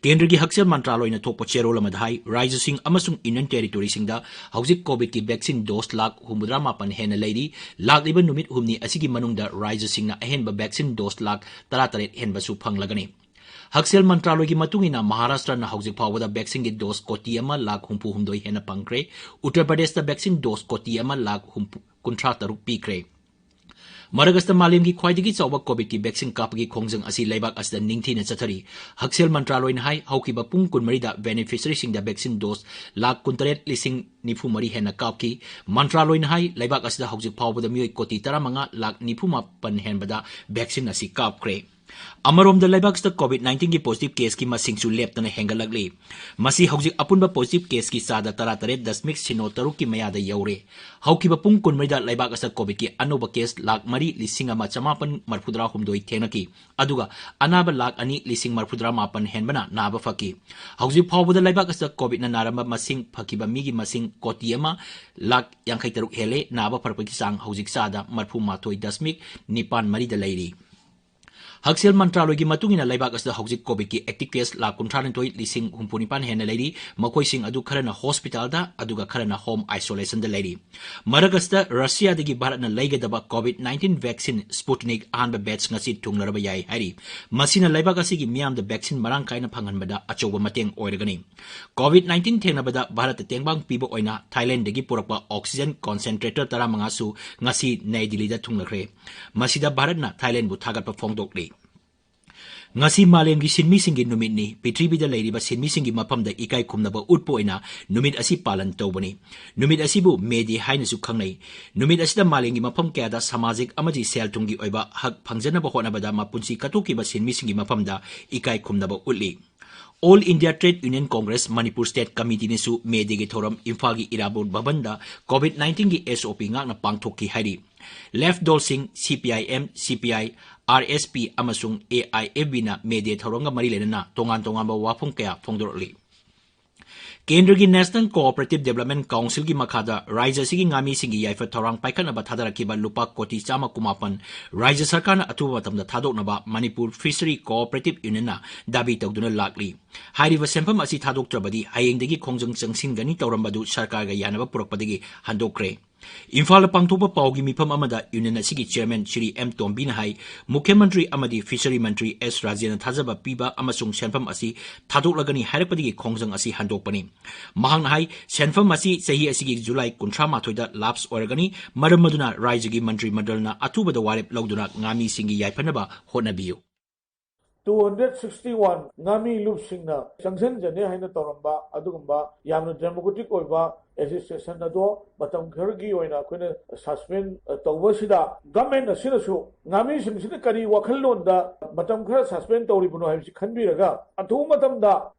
ꯀꯦꯟꯗ꯭ꯔꯒꯤ ꯍꯛꯁꯦꯜ ꯃꯟꯇ꯭ꯔꯥꯂꯣꯏꯅ ꯊꯣꯛꯄ ꯆꯦꯔꯣꯜ ꯑꯃꯗ ꯍꯥꯏ, ꯔꯥꯖ꯭ꯌꯁꯤꯡ ꯑꯃꯁꯨꯡ ꯌꯨꯅꯤꯌꯟ ꯇꯦꯔꯤꯇꯣꯔꯤꯁꯤꯡꯗ ꯍꯧꯖꯤꯛ ꯀꯣꯚꯤꯗꯀꯤ ꯚꯦꯛꯁꯤꯟ ꯗꯣꯁ ꯂꯥꯈ ꯍꯨꯝꯐꯨꯇꯔꯥ ꯃꯥꯄꯟ ꯍꯦꯟꯅ ꯂꯩꯔꯤ꯫ ꯂꯥꯛꯂꯤꯕ ꯅꯨꯃꯤꯠ ꯍꯨꯝꯅꯤ ꯑꯁꯤꯒꯤ ꯃꯅꯨꯡꯗ ꯔꯥꯖ꯭ꯌꯁꯤꯡꯅ ꯑꯍꯦꯟꯕ ꯚꯦꯛꯁꯤꯟ ꯗꯣꯁ ꯂꯥꯈ ꯇꯔꯥꯇꯔꯦꯠ ꯍꯦꯟꯕꯁꯨ ꯐꯪꯂꯒꯅꯤ꯫ ꯍꯛꯁꯦꯜ ꯃꯟꯇ꯭ꯔꯥꯂꯣꯏꯒꯤ ꯃꯇꯨꯡ ꯏꯟꯅ, ꯃꯍꯥꯔꯥꯁꯇ꯭ꯔꯅ ꯍꯧꯖꯤꯛ ꯐꯥꯎꯕꯗ ꯚꯦꯛꯁꯤꯟꯒꯤ ꯗꯣꯁ ꯀꯣꯇꯤ ꯑꯃ ꯂꯥꯈ ꯍꯨꯝꯐꯨ ꯍꯨꯝꯗꯣꯏ ꯍꯦꯟꯅ ꯐꯪꯈ꯭ꯔꯦ꯫ ꯎꯠꯇꯔ ꯄ꯭ꯔꯗꯦꯁꯇ ꯚꯦꯛꯁꯤꯟ ꯗꯣꯁ ꯀꯣꯇꯤ ꯑꯃ ꯂꯥꯈ ꯍꯨꯝꯐꯨ, ꯀꯨꯟꯊ꯭ꯔꯥ ꯇꯔꯨꯛ ꯄꯤꯈ꯭ꯔꯦ꯫ ꯃꯔꯛ ꯑꯁꯤꯗ ꯃꯥꯂꯦꯝꯒꯤ ꯈ꯭ꯋꯥꯏꯗꯒꯤ ꯆꯥꯎꯕ ꯀꯣꯚꯤꯗꯀꯤ ꯚꯦꯛꯁꯤꯟ ꯀꯥꯞꯄꯒꯤ ꯈꯣꯡꯖꯪ ꯑꯁꯤ ꯂꯩꯕꯥꯛ ꯑꯁꯤꯗ ꯅꯤꯡꯊꯤꯅ ꯆꯠꯊꯔꯤ꯫ ꯍꯛꯁꯦꯜ ꯃꯟꯇ꯭ꯔꯥꯂꯣꯏꯅ ꯍꯥꯏ, ꯍꯧꯈꯤꯕ ꯄꯨꯡ ꯀꯨꯟꯃꯔꯤꯗ ꯕꯦꯅꯤꯐꯤꯁꯔꯤꯁꯤꯡꯗ ꯚꯦꯛꯁꯤꯟ ꯗꯣꯁ ꯂꯥꯈ ꯀꯨꯟꯇꯔꯦꯠ ꯂꯤꯁꯤꯡ ꯅꯤꯐꯨ ꯃꯔꯤ ꯍꯦꯟꯅ ꯀꯥꯞꯈꯤ꯫ ꯃꯟꯇ꯭ꯔꯥꯂꯣꯏꯅ ꯍꯥꯏ, ꯂꯩꯕꯥꯛ ꯑꯁꯤꯗ ꯍꯧꯖꯤꯛ ꯐꯥꯎꯕꯗ ꯃꯤꯑꯣꯏ ꯀꯣꯇꯤ ꯇꯔꯥꯃꯉꯥ ꯂꯥꯈ ꯅꯤꯐꯨ ꯃꯥꯄꯟ ꯍꯦꯟꯕꯗ ꯚꯦꯛꯁꯤꯟ ꯑꯁꯤ ꯀꯥꯞꯈ꯭ꯔꯦ꯫ ꯑꯃꯔꯣꯝꯗ, ꯂꯩꯕꯥꯛ ꯑꯁꯤꯗ ꯀꯣꯚꯤꯗ ꯅꯥꯏꯟꯇꯤꯟꯒꯤ ꯄꯣꯖꯤꯇꯤꯚ ꯀꯦꯁꯀꯤ ꯃꯁꯤꯡꯁꯨ ꯂꯦꯞꯇꯅ ꯍꯦꯟꯒꯠꯂꯛꯂꯤ꯫ ꯃꯁꯤ ꯍꯧꯖꯤꯛ ꯑꯄꯨꯟꯕ ꯄꯣꯖꯤꯇꯤꯚ ꯀꯦꯁꯀꯤ ꯆꯥꯗ ꯇꯔꯥꯇꯔꯦꯠ ꯗꯁꯃꯤꯛ ꯁꯤꯅꯣ ꯇꯔꯨꯛꯀꯤ ꯃꯌꯥꯗ ꯌꯧꯔꯦ꯫ ꯍꯧꯈꯤꯕ ꯄꯨꯡ ꯀꯨꯟꯃꯔꯤꯗ ꯂꯩꯕꯥꯛ ꯑꯁꯤꯗ ꯀꯣꯚꯤꯗꯀꯤ ꯑꯅꯧꯕ ꯀꯦꯁ ꯂꯥꯈ ꯃꯔꯤ ꯂꯤꯁꯤꯡ ꯑꯃ ꯆꯃꯥꯄꯟ ꯃꯔꯤꯐꯨꯇꯔꯥ ꯍꯨꯝꯗꯣꯏ ꯊꯦꯡꯅꯈꯤ, ꯑꯗꯨꯒ ꯑꯅꯥꯕ ꯂꯥꯈ ꯑꯅꯤ ꯂꯤꯁꯤꯡ ꯃꯔꯤꯐꯨꯇꯔꯥ ꯃꯥꯄꯟ ꯍꯦꯟꯕꯅ ꯅꯥꯕ ꯐꯈꯤ꯫ ꯍꯧꯖꯤꯛ ꯐꯥꯎꯕꯗ ꯂꯩꯕꯥꯛ ꯑꯁꯤꯗ ꯀꯣꯚꯤꯗꯅ ꯅꯥꯔꯝꯕ ꯃꯁꯤꯡ ꯐꯈꯤꯕ ꯃꯤꯒꯤ ꯃꯁꯤꯡ ꯀꯣꯇꯤ ꯑꯃ ꯂꯥꯈ ꯌꯥꯡꯈꯩ ꯇꯔꯨꯛ ꯍꯦꯜꯂꯦ꯫ ꯅꯥꯕ ꯐꯔꯛꯄꯒꯤ ꯆꯥꯡ ꯍꯧꯖꯤꯛ ꯆꯥꯗ ꯃꯔꯤꯐꯨ ꯃꯥꯊꯣꯏ ꯗꯁꯃꯤꯛ ꯅꯤꯄꯥꯟ ꯃꯔꯤꯗ ꯂꯩꯔꯤ꯫ ꯍꯛꯁꯦꯜ ꯃꯟꯇ꯭ꯔꯥꯂꯣꯏꯒꯤ ꯃꯇꯨꯡ ꯏꯟꯅ, ꯂꯩꯕꯥꯛ ꯑꯁꯤꯗ ꯍꯧꯖꯤꯛ ꯀꯣꯚꯤꯗꯀꯤ ꯑꯦꯛꯇꯤꯚ ꯀꯦꯁ ꯂꯥꯈ ꯀꯨꯟꯊ꯭ꯔꯥ ꯅꯤꯊꯣꯏ ꯂꯤꯁꯤꯡ ꯍꯨꯝꯐꯨ ꯅꯤꯄꯥꯟ ꯍꯦꯟꯅ ꯂꯩꯔꯤ꯫ ꯃꯈꯣꯏꯁꯤꯡ ꯑꯗꯨ ꯈꯔꯅ ꯍꯣꯁꯄꯤꯇꯥꯜꯗ, ꯑꯗꯨꯒ ꯈꯔꯅ ꯍꯣꯝ ꯑꯥꯏꯁꯣꯂꯦꯁꯟꯗ ꯂꯩꯔꯤ꯫ ꯃꯔꯛ ꯑꯁꯤꯗ, ꯔꯁꯤꯌꯥꯗꯒꯤ ꯚꯥꯔꯠꯅ ꯂꯩꯒꯗꯕ ꯀꯣꯚꯤꯗ ꯅꯥꯏꯟꯇꯤꯟ ꯚꯦꯛꯁꯤꯟ ꯁ꯭ꯄꯨꯇꯅꯤꯛ ꯑꯍꯥꯟꯕ ꯕꯦꯆ ꯉꯁꯤ ꯊꯨꯡꯂꯔꯕ ꯌꯥꯏ ꯍꯥꯏꯔꯤ꯫ ꯃꯁꯤꯅ ꯂꯩꯕꯥꯛ ꯑꯁꯤꯒꯤ ꯃꯤꯌꯥꯝꯗ ꯚꯦꯛꯁꯤꯟ ꯃꯔꯥꯡ ꯀꯥꯏꯅ ꯐꯪꯍꯟꯕꯗ ꯑꯆꯧꯕ ꯃꯇꯦꯡ ꯑꯣꯏꯔꯒꯅꯤ꯫ ꯀꯣꯚꯤꯗ ꯅꯥꯏꯟꯇꯤꯟ ꯊꯦꯡꯅꯕꯗ ꯚꯥꯔꯠꯇ ꯇꯦꯡꯕꯥꯡ ꯄꯤꯕ ꯑꯣꯏꯅ ꯊꯥꯏꯂꯦꯟꯗꯒꯤ ꯄꯨꯔꯛꯄ ꯑꯣꯛꯁꯤꯖꯦꯟ ꯀꯣꯟꯁꯦꯟꯇ꯭ꯔꯦꯇꯔ ꯇꯔꯥꯃꯉꯥꯁꯨ ꯉꯁꯤ ꯅꯌꯥ ꯗꯤꯜꯂꯤꯗ ꯊꯨꯡꯂꯈ꯭ꯔꯦ꯫ ꯃꯁꯤꯗ ꯚꯥꯔꯠꯅ ꯊꯥꯏꯂꯦꯟꯕꯨ ꯊꯥꯒꯠꯄ ꯐꯣꯡꯗꯣꯛꯂꯤ꯫ ꯉꯁꯤ ꯃꯥꯂꯦꯝꯒꯤ ꯁꯤꯟꯃꯤꯁꯤꯡꯒꯤ ꯅꯨꯃꯤꯠꯅꯤ꯫ ꯄ꯭ꯔꯤꯊꯤꯕꯤꯗ ꯂꯩꯔꯤꯕ ꯁꯤꯟꯃꯤꯁꯤꯡꯒꯤ ꯃꯐꯝꯗ ꯏꯀꯥꯏ ꯈꯨꯝꯅꯕ ꯎꯠꯄ ꯑꯣꯏꯅ ꯅꯨꯃꯤꯠ ꯑꯁꯤ ꯄꯥꯂꯟ ꯇꯧꯕꯅꯤ꯫ ꯅꯨꯃꯤꯠ ꯑꯁꯤꯕꯨ ꯃꯦ ꯗꯦ ꯍꯥꯏꯅꯁꯨ ꯈꯪꯅꯩ꯫ ꯅꯨꯃꯤꯠ ꯑꯁꯤꯗ ꯃꯥꯂꯦꯝꯒꯤ ꯃꯐꯝ ꯀꯌꯥꯗ ꯁꯃꯥꯖꯤꯛ ꯑꯃꯗꯤ ꯁꯦꯜ ꯊꯨꯝꯒꯤ ꯑꯣꯏꯕ ꯍꯛ ꯐꯪꯖꯅꯕ ꯍꯣꯠꯅꯕꯗ ꯃꯄꯨꯟꯁꯤ ꯀꯠꯊꯣꯛꯈꯤꯕ ꯁꯤꯟꯃꯤꯁꯤꯡꯒꯤ ꯃꯐꯝꯗ ꯏꯀꯥꯏ ꯈꯨꯝꯅꯕ ꯎꯠꯂꯤ꯫ All India Trade Union Congress Manipur State Committeeꯅꯁꯨ ꯃꯦ ꯗꯦꯒꯤ ꯊꯧꯔꯝ ꯏꯝꯐꯥꯜꯒꯤ ꯏꯔꯥꯕꯣꯠ ꯚꯕꯟꯗ ꯀꯣꯚꯤꯗ ꯅꯥꯏꯟꯇꯤꯟꯒꯤ ꯑꯦꯁ ꯑꯣ ꯄꯤ ꯉꯥꯛꯅ ꯄꯥꯡꯊꯣꯛꯈꯤ ꯍꯥꯏꯔꯤ꯫ ꯂꯦꯐ ꯗꯣꯜꯁꯤꯡ ꯁꯤ ꯄꯤ ꯑꯥꯏ ꯑꯦꯝ, ꯁꯤ P I, R S P ꯑꯃꯁꯨꯡ ꯑꯦ ꯑꯥꯏ ꯑꯦꯐ ꯕꯤꯅ ꯃꯦ ꯗꯦ ꯊꯧꯔꯝꯒ ꯃꯔꯤ ꯂꯩꯅꯅ ꯇꯣꯉꯥꯟ ꯇꯣꯉꯥꯟꯕ ꯋꯥꯐꯝ ꯀꯌꯥ ꯐꯣꯡꯗꯣꯔꯛꯂꯤ꯫ ꯀꯦꯟꯗ꯭ꯔꯒꯤ National Cooperative Development Councilꯒꯤ ꯃꯈꯥꯗ ꯔꯥꯖ꯭ꯌ ꯑꯁꯤꯒꯤ ꯉꯥꯃꯤꯁꯤꯡꯒꯤ ꯌꯥꯏꯐ ꯊꯧꯔꯥꯡ ꯄꯥꯏꯈꯠꯅꯕ ꯊꯥꯗꯔꯛꯈꯤꯕ ꯂꯨꯄꯥ ꯀꯣꯇꯤ ꯆꯥꯝꯃ ꯀꯨꯟꯃꯥꯄꯟ ꯔꯥꯖ꯭ꯌ ꯁꯔꯀꯥꯔꯅ ꯑꯊꯨꯕ ꯃꯇꯝꯗ ꯊꯥꯗꯣꯛꯅꯕ ꯃꯅꯤꯄꯨꯔ Fishery Cooperative Unionꯅ ꯗꯥꯕꯤ ꯇꯧꯗꯨꯅ ꯂꯥꯛꯂꯤ꯫ ꯍꯥꯏꯔꯤꯕ ꯁꯦꯟꯐꯝ ꯑꯁꯤ ꯊꯥꯗꯣꯛꯇ꯭ꯔꯕꯗꯤ ꯍꯌꯦꯡꯗꯒꯤ ꯈꯣꯡꯖꯪ ꯆꯪꯁꯤꯟꯒꯅꯤ ꯇꯧꯔꯝꯕꯗꯨ ꯁꯔꯀꯥꯔꯒ ꯌꯥꯅꯕ ꯄꯨꯔꯛꯄꯗꯒꯤ ꯍꯟꯗꯣꯛꯈ꯭ꯔꯦ꯫ ꯏꯝꯐꯥꯜꯗ ꯄꯥꯡꯊꯣꯛꯄ ꯄꯥꯎꯒꯤ ꯃꯤꯐꯝ ꯑꯃꯗ ꯌꯨꯅꯤꯌꯟ ꯑꯁꯤꯒꯤ ꯆꯤꯌꯔꯃꯦꯟ ꯁ꯭ꯔꯤ ꯑꯦꯝ ꯇꯣꯝꯕꯤꯅ ꯍꯥꯏ, ꯃꯨꯈ꯭ꯌ ꯃꯟꯇ꯭ꯔꯤ ꯑꯃꯗꯤ ꯐꯤꯁꯔꯤ ꯃꯟꯇ꯭ꯔꯤ ꯑꯦꯁ ꯔꯥꯖꯦꯟꯅ ꯊꯥꯖꯕ ꯄꯤꯕ ꯑꯃꯁꯨꯡ ꯁꯦꯟꯐꯝ ꯑꯁꯤ ꯊꯥꯗꯣꯛꯂꯒꯅꯤ ꯍꯥꯏꯔꯛꯄꯗꯒꯤ ꯈꯣꯡꯖꯪ ꯑꯁꯤ ꯍꯟꯗꯣꯛꯄꯅꯤ꯫ ꯃꯍꯥꯛꯅ ꯍꯥꯏ, ꯁꯦꯟꯐꯝ ꯑꯁꯤ ꯆꯍꯤ ꯑꯁꯤꯒꯤ ꯖꯨꯂꯥꯏ ꯀꯨꯟꯊ꯭ꯔꯥ ꯃꯥꯊꯣꯏꯗ ꯂꯥꯞꯁ ꯑꯣꯏꯔꯒꯅꯤ, ꯃꯔꯝ ꯑꯗꯨꯅ ꯔꯥꯖ꯭ꯌꯒꯤ ꯃꯟꯇ꯭ꯔꯤ ꯃꯟꯗꯜꯅ ꯑꯊꯨꯕꯗ ꯋꯥꯔꯦꯞ ꯂꯧꯗꯨꯅ ꯉꯥꯃꯤꯁꯤꯡꯒꯤ ꯌꯥꯏꯐꯅꯕ ꯍꯣꯠꯅꯕꯤꯌꯨ꯫ Two hundred sixty one ꯉꯥꯃꯤ ꯂꯨꯞꯁꯤꯡꯅ ꯆꯪꯁꯤꯟꯖꯅꯤ ꯍꯥꯏꯅ ꯇꯧꯔꯝꯕ ꯑꯗꯨꯒꯨꯝꯕ ꯌꯥꯝꯅ democratic ꯑꯣꯏꯕ association ꯑꯗꯣ ꯃꯇꯝ ꯈꯔꯒꯤ ꯑꯣꯏꯅ ꯑꯩꯈꯣꯏꯅ suspend ꯇꯧꯕꯁꯤꯗ government ꯑꯁꯤꯅꯁꯨ ꯉꯥꯃꯤꯁꯤꯡꯁꯤꯅ ꯀꯔꯤ ꯋꯥꯈꯜꯂꯣꯟꯗ ꯃꯇꯝ ꯈꯔ suspend ꯇꯧꯔꯤꯕꯅꯣ ꯍꯥꯏꯕꯁꯤ ꯈꯟꯕꯤꯔꯒ ꯑꯊꯨꯕ ꯃꯇꯝꯗ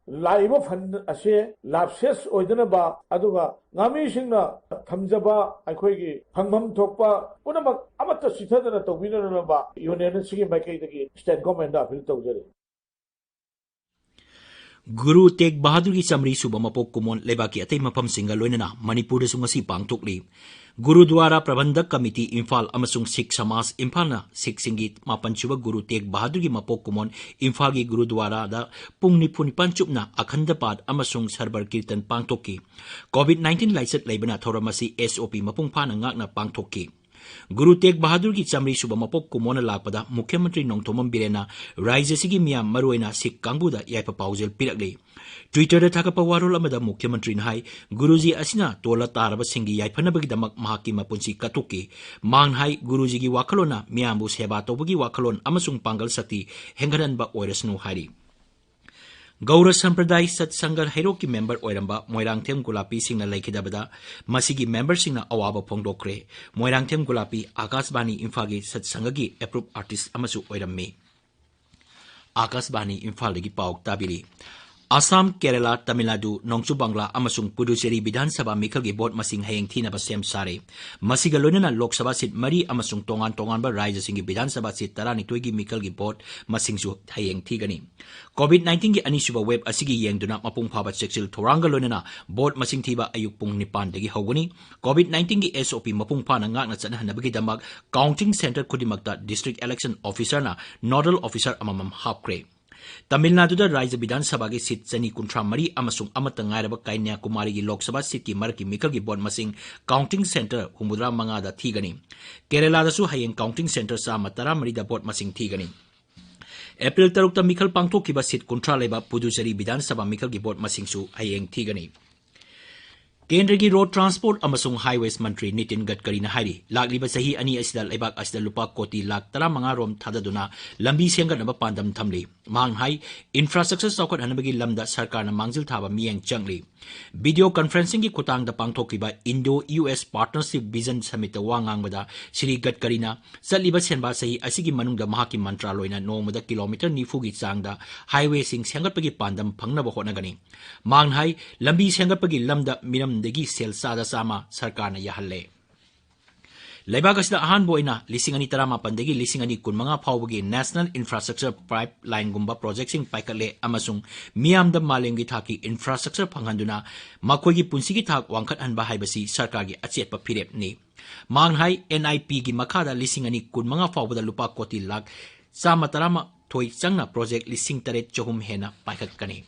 ꯂꯥꯛꯏꯕ fund ꯑꯁꯦ lapses ꯑꯣꯏꯗꯅꯕ ꯑꯗꯨꯒ ꯉꯥꯃꯤꯁꯤꯡꯅ ꯊꯝꯖꯕ ꯑꯩꯈꯣꯏꯒꯤ ꯐꯪꯐꯝ ꯊꯣꯛꯄ ꯄꯨꯝꯅꯃꯛ ꯑꯃꯠꯇ ꯆꯤꯊꯗꯅ ꯇꯧꯕꯤꯅꯅꯕ ꯌꯨꯅꯤꯌꯟ ꯑꯁꯤꯒꯤ ꯃꯥꯏꯀꯩꯗꯒꯤ state governmentꯗ appeal ꯇꯧꯖꯔꯤ꯫ ꯒꯨꯔꯨ ꯇꯦꯒ ꯕꯍꯥꯗꯨꯔꯒꯤ ꯆꯥꯃꯔꯤ ꯁꯨꯕ ꯃꯄꯣꯛ ꯀꯨꯝꯑꯣꯟ ꯂꯩꯕꯥꯛꯀꯤ ꯑꯇꯩ ꯃꯐꯝꯁꯤꯡꯒ ꯂꯣꯏꯅꯅ ꯃꯅꯤꯄꯨꯔꯗꯁꯨ ꯉꯁꯤ ꯄꯥꯡꯊꯣꯛꯂꯤ꯫ ꯒꯨꯔꯨꯗ꯭ꯋꯥꯔꯥ ꯄ꯭ꯔꯕꯟꯙꯛ ꯀꯃꯤꯇꯤ ꯏꯝꯐꯥꯜ ꯑꯃꯁꯨꯡ ꯁꯤꯈ ꯁꯃꯥꯖ ꯏꯝꯐꯥꯜꯅ ꯁꯤꯈꯁꯤꯡꯒꯤ ꯃꯥꯄꯟꯁꯨꯕ ꯒꯨꯔꯨ ꯇꯦꯒ ꯕꯍꯥꯗꯨꯔꯒꯤ ꯃꯄꯣꯛ ꯀꯨꯝꯑꯣꯟ ꯏꯝꯐꯥꯜꯒꯤ ꯒꯨꯔꯨꯗ꯭ꯋꯥꯔꯥꯗ ꯄꯨꯡ ꯅꯤꯐꯨ ꯅꯤꯄꯥꯟ ꯆꯨꯞꯅ ꯑꯈꯟꯗ ꯄꯥꯊ ꯑꯃꯁꯨꯡ ꯁꯔꯕꯔ ꯀꯤꯔꯇꯟ ꯄꯥꯡꯊꯣꯛꯈꯤ꯫ COVID nineteen ꯂꯥꯏꯆꯠ ꯂꯩꯕꯅ ꯊꯧꯔꯝ ꯑꯁꯤ SOP ꯃꯄꯨꯡ ꯐꯥꯅ ꯉꯥꯛꯅ ꯄꯥꯡꯊꯣꯛꯈꯤ꯫ ꯒꯨꯔꯨ ꯇꯦꯒ ꯕꯍꯥꯗꯨꯔꯒꯤ ꯆꯥꯃꯔꯤ ꯁꯨꯕ ꯃꯄꯣꯛ ꯀꯨꯝꯑꯣꯟꯅ ꯂꯥꯛꯄꯗ ꯃꯨꯈ꯭ꯌ ꯃꯟꯇ꯭ꯔꯤ ꯅꯣꯡꯊꯣꯝꯕꯝ ꯕꯤꯔꯦꯟꯅ ꯔꯥꯖ꯭ꯌ ꯑꯁꯤꯒꯤ ꯃꯤꯌꯥꯝ, ꯃꯔꯨꯑꯣꯏꯅ ꯁꯤꯈ ꯀꯥꯡꯕꯨꯗ ꯌꯥꯏꯐ ꯄꯥꯎꯖꯦꯜ ꯄꯤꯔꯛꯂꯤ꯫ Twitterꯗ ꯊꯥꯒꯠꯄ ꯋꯥꯔꯣꯜ ꯑꯃꯗ ꯃꯨꯈ꯭ꯌ ꯃꯟꯇ꯭ꯔꯤꯅ ꯍꯥꯏ, ꯒꯨꯔꯨꯖꯤ ꯑꯁꯤꯅ ꯇꯣꯜꯂ ꯇꯥꯔꯕꯁꯤꯡꯒꯤ ꯌꯥꯏꯐꯅꯕꯒꯤꯗꯃꯛ ꯃꯍꯥꯛꯀꯤ ꯃꯄꯨꯟꯁꯤ ꯀꯠꯊꯣꯛꯈꯤ꯫ ꯃꯍꯥꯛꯅ ꯍꯥꯏ, ꯒꯨꯔꯨꯖꯤꯒꯤ ꯋꯥꯈꯜꯂꯣꯟꯅ ꯃꯤꯌꯥꯝꯕꯨ ꯁꯦꯕꯥ ꯇꯧꯕꯒꯤ ꯋꯥꯈꯜꯂꯣꯟ ꯑꯃꯁꯨꯡ ꯄꯥꯡꯒꯜ ꯁꯛꯇꯤ ꯍꯦꯟꯒꯠꯍꯟꯕ ꯑꯣꯏꯔꯁꯅꯨ ꯍꯥꯏꯔꯤ꯫ ꯒꯧꯔ ꯁꯝꯄ꯭ꯔꯗꯥꯏ ꯁꯠꯁꯪꯒ ꯍꯩꯔꯣꯛꯀꯤ member ꯑꯣꯏꯔꯝꯕ ꯃꯣꯏꯔꯥꯡꯊꯦꯝ ꯒꯨꯂꯥꯄꯤ ꯁꯤꯡꯅ ꯂꯩꯈꯤꯗꯕꯗ ꯃꯁꯤꯒꯤ memberꯁꯤꯡꯅ ꯑꯋꯥꯕ ꯐꯣꯡꯗꯣꯛꯈ꯭ꯔꯦ꯫ ꯃꯣꯏꯔꯥꯡꯊꯦꯝ ꯒꯨꯂꯥꯄꯤ ꯑꯀꯥꯁꯕꯥꯅꯤ ꯏꯝꯐꯥꯜꯒꯤ ꯁꯠꯁꯪꯒꯒꯤ approved artist ꯑꯃꯁꯨ ꯑꯣꯏꯔꯝꯃꯤ꯫ ꯑꯀꯥꯁꯕꯥꯅꯤ ꯏꯝꯐꯥꯜꯗꯒꯤ ꯄꯥꯎ ꯇꯥꯕꯤꯔꯤ꯫ ꯑꯁꯥꯝ, ꯀꯦꯔꯂꯥ, ꯇꯥꯃꯤꯜ ꯅꯥꯗꯨ, ꯅꯣꯡꯆꯨꯞ ꯕꯪꯒ꯭ꯂꯥ ꯑꯃꯁꯨꯡ ꯄꯨꯗꯨꯆꯦꯔꯤ ꯕꯤꯙꯥꯟ ꯁꯚꯥ ꯃꯤꯈꯜꯒꯤ ꯚꯣꯠ ꯃꯁꯤꯡ ꯍꯌꯦꯡ ꯊꯤꯅꯕ ꯁꯦꯝ ꯁꯥꯔꯦ꯫ ꯃꯁꯤꯒ ꯂꯣꯏꯅꯅ ꯂꯣꯛ ꯁꯚꯥ ꯁꯤꯠ ꯃꯔꯤ ꯑꯃꯁꯨꯡ ꯇꯣꯉꯥꯟ ꯇꯣꯉꯥꯟꯕ ꯔꯥꯖ꯭ꯌꯁꯤꯡꯒꯤ ꯕꯤꯙꯥꯟ ꯁꯚꯥ ꯁꯤꯠ ꯇꯔꯥꯅꯤꯊꯣꯏꯒꯤ ꯃꯤꯈꯜꯒꯤ ꯚꯣꯠ ꯃꯁꯤꯡꯁꯨ ꯍꯌꯦꯡ ꯊꯤꯒꯅꯤ꯫ ꯀꯣꯚꯤꯗ ꯅꯥꯏꯟꯇꯤꯟꯒꯤ ꯑꯅꯤꯁꯨꯕ ꯋꯦꯕ ꯑꯁꯤꯒꯤ ꯌꯦꯡꯗꯨꯅ ꯃꯄꯨꯡ ꯐꯥꯕ ꯆꯦꯛꯁꯤꯜ ꯊꯧꯔꯥꯡꯒ ꯂꯣꯏꯅꯅ ꯚꯣꯠ ꯃꯁꯤꯡ ꯊꯤꯕ ꯑꯌꯨꯛ ꯄꯨꯡ ꯅꯤꯄꯥꯟꯗꯒꯤ ꯍꯧꯒꯅꯤ꯫ ꯀꯣꯚꯤꯗ ꯅꯥꯏꯟꯇꯤꯟꯒꯤ SOP ꯃꯄꯨꯡ ꯐꯥꯅ ꯉꯥꯛꯅ ꯆꯠꯅꯍꯟꯅꯕꯒꯤꯗꯃꯛ counting centre ꯈꯨꯗꯤꯡꯃꯛꯇ district election officerꯅ nodal officer ꯑꯃꯃꯝ ꯍꯥꯞꯈ꯭ꯔꯦ꯫ ꯇꯥꯃꯤꯜ ꯅꯥꯗꯨꯗ ꯔꯥꯖ꯭ꯌ ꯕꯤꯙꯥꯟ ꯁꯚꯥꯒꯤ ꯁꯤꯠ ꯆꯅꯤ ꯀꯨꯟꯊ꯭ꯔꯥ ꯃꯔꯤ ꯑꯃꯁꯨꯡ ꯑꯃꯠꯇ ꯉꯥꯏꯔꯕ ꯀꯟꯌꯥꯀꯨꯃꯥꯔꯤꯒꯤ ꯂꯣꯛ ꯁꯚꯥ ꯁꯤꯠꯀꯤ ꯃꯔꯛꯀꯤ ꯃꯤꯈꯜꯒꯤ ꯚꯣꯠ ꯃꯁꯤꯡ counting centre ꯍꯨꯝꯐꯨꯇꯔꯥ ꯃꯉꯥꯗ ꯊꯤꯒꯅꯤ꯫ ꯀꯦꯔꯂꯥꯗꯁꯨ ꯍꯌꯦꯡ counting centre ꯆꯥꯝꯃ ꯇꯔꯥꯃꯔꯤꯗ ꯚꯣꯠ ꯃꯁꯤꯡ ꯊꯤꯒꯅꯤ꯫ ꯑꯦꯄ꯭ꯔꯤꯜ ꯇꯔꯨꯛꯇ ꯃꯤꯈꯜ ꯄꯥꯡꯊꯣꯛꯈꯤꯕ ꯁꯤꯠ ꯀꯨꯟꯊ꯭ꯔꯥ ꯂꯩꯕ ꯄꯨꯗꯨꯆꯦꯔꯤ ꯕꯤꯙꯥꯟ ꯁꯚꯥ ꯃꯤꯈꯜꯒꯤ ꯚꯣꯠ ꯃꯁꯤꯡꯁꯨ ꯍꯌꯦꯡ ꯊꯤꯒꯅꯤ꯫ ꯀꯦꯟꯗ꯭ꯔꯒꯤ Road Transport ꯑꯃꯁꯨꯡ Highways ꯃꯟꯇ꯭ꯔꯤ ꯅꯤꯇꯤꯟ ꯒꯗꯀꯔꯤꯅ ꯍꯥꯏꯔꯤ, ꯂꯥꯛꯂꯤꯕ ꯆꯍꯤ ꯑꯅꯤ ꯑꯁꯤꯗ ꯂꯩꯕꯥꯛ ꯑꯁꯤꯗ ꯂꯨꯄꯥ ꯀꯣꯇꯤ ꯂꯥꯈ ꯇꯔꯥꯃꯉꯥ ꯔꯣꯝ ꯊꯥꯗꯗꯨꯅ ꯂꯝꯕꯤ ꯁꯦꯝꯒꯠꯅꯕ ꯄꯥꯟꯗꯝ ꯊꯝꯂꯤ꯫ ꯃꯍꯥꯛꯅ ꯍꯥꯏ, infrastructure ꯆꯥꯎꯈꯠꯍꯟꯅꯕꯒꯤ ꯂꯝꯗ ꯁꯔꯀꯥꯔꯅ ꯃꯥꯡꯖꯤꯜ ꯊꯥꯕ ꯃꯤꯠꯌꯦꯡ ꯆꯪꯂꯤ꯫ Video conferencingꯒꯤ ꯈꯨꯠꯊꯥꯡꯗ ꯄꯥꯡꯊꯣꯛꯈꯤꯕ Indo-U S Partnership Vision Summitꯇ ꯋꯥ ꯉꯥꯡꯕꯗ ꯁ꯭ꯔꯤ ꯒꯗꯀꯔꯤꯅ ꯆꯠꯂꯤꯕ ꯁꯦꯟꯕꯥ ꯆꯍꯤ ꯑꯁꯤꯒꯤ ꯃꯅꯨꯡꯗ ꯃꯍꯥꯛꯀꯤ ꯃꯟꯇ꯭ꯔꯥꯂꯣꯏꯅ ꯅꯣꯡꯃꯗ ꯀꯤꯂꯣꯃꯤꯇꯔ ꯅꯤꯐꯨꯒꯤ ꯆꯥꯡꯗ highwayꯁꯤꯡ ꯁꯦꯝꯒꯠꯄꯒꯤ ꯄꯥꯟꯗꯝ ꯐꯪꯅꯕ ꯍꯣꯠꯅꯒꯅꯤ꯫ ꯃꯍꯥꯛꯅ ꯍꯥꯏ, ꯂꯝꯕꯤ ꯁꯦꯝꯒꯠꯄꯒꯤ ꯂꯝꯗ ꯃꯤꯔꯝꯗꯒꯤ ꯁꯦꯜ ꯆꯥꯗ ꯆꯥꯝꯃ ꯁꯔꯀꯥꯔꯅ ꯌꯥꯍꯜꯂꯦ꯫ ꯂꯩꯕꯥꯛ ꯑꯁꯤꯗ ꯑꯍꯥꯟꯕ ꯑꯣꯏꯅ ꯂꯤꯁꯤꯡ ꯑꯅꯤ ꯇꯔꯥꯃꯥꯄꯟꯗꯒꯤ ꯂꯤꯁꯤꯡ ꯑꯅꯤ ꯀꯨꯟꯃꯉꯥ ꯐꯥꯎꯕꯒꯤ National Infrastructure Pipelineꯒꯨꯝꯕ projectꯁꯤꯡ ꯄꯥꯏꯈꯠꯂꯦ ꯑꯃꯁꯨꯡ ꯃꯤꯌꯥꯝꯗ ꯃꯥꯂꯦꯝꯒꯤ ꯊꯥꯛꯀꯤ infrastructure ꯐꯪꯍꯟꯗꯨꯅ ꯃꯈꯣꯏꯒꯤ ꯄꯨꯟꯁꯤꯒꯤ ꯊꯥꯛ ꯋꯥꯡꯈꯠꯍꯟꯕ ꯍꯥꯏꯕꯁꯤ ꯁꯔꯀꯥꯔꯒꯤ ꯑꯆꯦꯠꯄ ꯐꯤꯔꯦꯞꯅꯤ꯫ ꯃꯍꯥꯛꯅ ꯍꯥꯏ, NIPꯒꯤ ꯃꯈꯥꯗ ꯂꯤꯁꯤꯡ ꯑꯅꯤ ꯀꯨꯟꯃꯉꯥ ꯐꯥꯎꯕꯗ ꯂꯨꯄꯥ ꯀꯣꯇꯤ ꯂꯥꯈ ꯆꯥꯝꯃ ꯇꯔꯥꯃꯥꯊꯣꯏ ꯆꯪꯅ project ꯂꯤꯁꯤꯡ ꯇꯔꯦꯠ ꯆꯍꯨꯝ ꯍꯦꯟꯅ ꯄꯥꯏꯈꯠꯀꯅꯤ꯫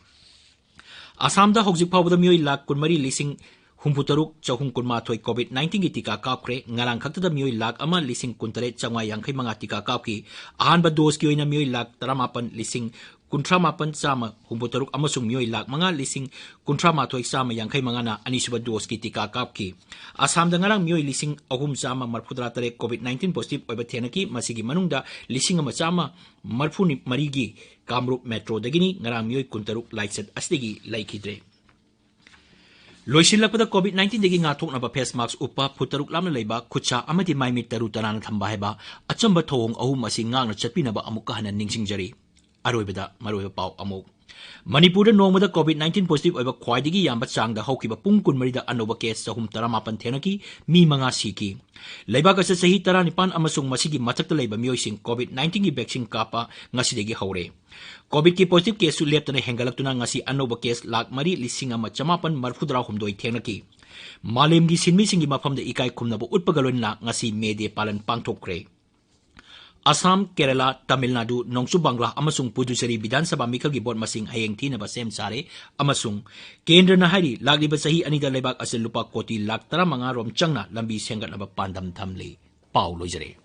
ꯑꯁꯥꯝꯗ ꯍꯧꯖꯤꯛ ꯐꯥꯎꯕꯗ ꯃꯤꯑꯣꯏ ꯂꯥꯈ ꯀꯨꯟꯃꯔꯤ ꯂꯤꯁꯤꯡ ꯍꯨꯝꯐꯨꯇꯔꯨꯛ ꯆꯍꯨꯝ ꯀꯨꯟꯃꯥꯊꯣꯏ COVID nineteenꯒꯤ ꯇꯤꯀꯥ ꯀꯥꯞꯈ꯭ꯔꯦ꯫ ꯉꯔꯥꯡ ꯈꯛꯇꯗ ꯃꯤꯑꯣꯏ ꯂꯥꯈ ꯑꯃ ꯂꯤꯁꯤꯡ ꯀꯨꯟꯇꯔꯦꯠ ꯆꯥꯝꯃꯉꯥ ꯌꯥꯡꯈꯩ ꯃꯉꯥ ꯇꯤꯀꯥ ꯀꯥꯞꯈꯤ꯫ ꯑꯍꯥꯟꯕ doseꯀꯤ ꯑꯣꯏꯅ ꯃꯤꯑꯣꯏ ꯂꯥꯈ ꯇꯔꯥꯃꯥꯄꯟ ꯂꯤꯁꯤꯡ ꯀꯨꯟꯊ꯭ꯔꯥ ꯃꯥꯄꯟ ꯆꯥꯝꯃ ꯍꯨꯝꯐꯨꯇꯔꯨꯛ ꯑꯃꯁꯨꯡ ꯃꯤꯑꯣꯏ ꯂꯥꯈ ꯃꯉꯥ ꯂꯤꯁꯤꯡ ꯀꯨꯟꯊ꯭ꯔꯥ ꯃꯥꯊꯣꯏ ꯆꯥꯝꯃ ꯌꯥꯡꯈꯩ ꯃꯉꯥꯅ ꯑꯅꯤꯁꯨꯕ doseꯀꯤ ꯇꯤꯀꯥ ꯀꯥꯞꯈꯤ꯫ ꯑꯁꯥꯝꯗ ꯉꯔꯥꯡ ꯃꯤꯑꯣꯏ ꯂꯤꯁꯤꯡ ꯑꯍꯨꯝ ꯆꯥꯝꯃ ꯃꯔꯤꯐꯨꯇꯔꯥ ꯇꯔꯦꯠ COVID nineteen positive ꯑꯣꯏꯕ ꯊꯦꯡꯅꯈꯤ꯫ ꯃꯁꯤꯒꯤ ꯃꯅꯨꯡꯗ ꯂꯤꯁꯤꯡ ꯑꯃ ꯆꯥꯝꯃ ꯃꯔꯤꯐꯨ ꯃꯔꯤꯒꯤ ꯀꯥꯃꯔꯨꯞ metroꯗꯒꯤꯅꯤ꯫ ꯉꯔꯥꯡ ꯃꯤꯑꯣꯏ ꯀꯨꯟꯇꯔꯨꯛ ꯂꯥꯏꯆꯠ ꯑꯁꯤꯗꯒꯤ ꯂꯩꯈꯤꯗ꯭ꯔꯦ꯫ ꯂꯣꯏꯁꯤꯜꯂꯛꯄꯗ COVID nineteenꯗꯒꯤ ꯉꯥꯛꯊꯣꯛꯅꯕ face mask ꯎꯞꯄ, ꯐꯨꯠ ꯇꯔꯨꯛ ꯂꯥꯞꯅ ꯂꯩꯕ, ꯈꯨꯠꯁꯥ ꯑꯃꯗꯤ ꯃꯥꯏꯃꯤꯠ ꯇꯔꯨ ꯇꯅꯥꯟꯅ ꯊꯝꯕ ꯍꯥꯏꯕ ꯑꯆꯝꯕ ꯊꯧꯑꯣꯡ ꯑꯍꯨꯝ ꯑꯁꯤ ꯉꯥꯛꯅ ꯆꯠꯄꯤꯅꯕ ꯑꯃꯨꯛꯀ ꯍꯟꯅ ꯅꯤꯡꯁꯤꯡꯖꯔꯤ꯫ ꯑꯔꯣꯏꯕꯗ ꯃꯔꯨꯑꯣꯏꯕ ꯄꯥꯎ ꯑꯃꯨꯛ꯫ ꯃꯅꯤꯄꯨꯔꯗ ꯅꯣꯡꯃꯗ COVID nineteen positive ꯑꯣꯏꯕ ꯈ꯭ꯋꯥꯏꯗꯒꯤ ꯌꯥꯝꯕ ꯆꯥꯡꯗ ꯍꯧꯈꯤꯕ ꯄꯨꯡ ꯀꯨꯟꯃꯔꯤꯗ ꯑꯅꯧꯕ case ꯆꯍꯨꯝ ꯇꯔꯥꯃꯥꯄꯟ ꯊꯦꯡꯅꯈꯤ, ꯃꯤ ꯃꯉꯥ ꯁꯤꯈꯤ꯫ ꯂꯩꯕꯥꯛ ꯑꯁꯤꯗ ꯆꯍꯤ ꯇꯔꯥꯅꯤꯄꯥꯟ ꯑꯃꯁꯨꯡ ꯃꯁꯤꯒꯤ ꯃꯊꯛꯇ ꯂꯩꯕ ꯃꯤꯑꯣꯏꯁꯤꯡ COVID nineteenꯒꯤ vaccine ꯀꯥꯞꯄ ꯉꯁꯤꯗꯒꯤ ꯍꯧꯔꯦ꯫ COVIDꯀꯤ positive caseꯁꯨ ꯂꯦꯞꯇꯅ ꯍꯦꯟꯒꯠꯂꯛꯇꯨꯅ ꯉꯁꯤ ꯑꯅꯧꯕ case ꯂꯥꯈ ꯃꯔꯤ ꯂꯤꯁꯤꯡ ꯑꯃ ꯆꯃꯥꯄꯟ ꯃꯔꯤꯐꯨꯇꯔꯥꯍꯨꯝꯗꯣꯏ ꯊꯦꯡꯅꯈꯤ꯫ ꯃꯥꯂꯦꯝꯒꯤ ꯁꯤꯟꯃꯤꯁꯤꯡꯒꯤ ꯃꯐꯝꯗ ꯏꯀꯥꯏ ꯈꯨꯝꯅꯕ ꯎꯠꯄꯒ ꯂꯣꯏꯅꯅ ꯉꯁꯤ May Day ꯄꯥꯂꯟ ꯄꯥꯡꯊꯣꯛꯈ꯭ꯔꯦ꯫ ꯑꯁꯥꯝ, ꯀꯦꯔꯂꯥ, ꯇꯥꯃꯤꯜ ꯅꯥꯗꯨ, ꯅꯣꯡꯆꯨꯞ ꯕꯪꯒ꯭ꯂꯥ ꯑꯃꯁꯨꯡ ꯄꯨꯗꯨꯆꯦꯔꯤ ꯕꯤꯙꯥꯟ ꯁꯚꯥ ꯃꯤꯈꯜꯒꯤ ꯚꯣꯠ ꯃꯁꯤꯡ ꯍꯌꯦꯡ ꯊꯤꯅꯕ ꯁꯦꯝ ꯁꯥꯔꯦ ꯑꯃꯁꯨꯡ ꯀꯦꯟꯗ꯭ꯔꯅ ꯍꯥꯏꯔꯤ, ꯂꯥꯛꯂꯤꯕ ꯆꯍꯤ ꯑꯅꯤꯗ ꯂꯩꯕꯥꯛ ꯑꯁꯤ ꯂꯨꯄꯥ ꯀꯣꯇꯤ ꯂꯥꯈ ꯇꯔꯥꯃꯉꯥ ꯔꯣꯝ ꯆꯪꯅ ꯂꯝꯕꯤ ꯁꯦꯝꯒꯠꯅꯕ ꯄꯥꯟꯗꯝ ꯊꯝꯂꯤ꯫ ꯄꯥꯎ ꯂꯣꯏꯖꯔꯦ꯫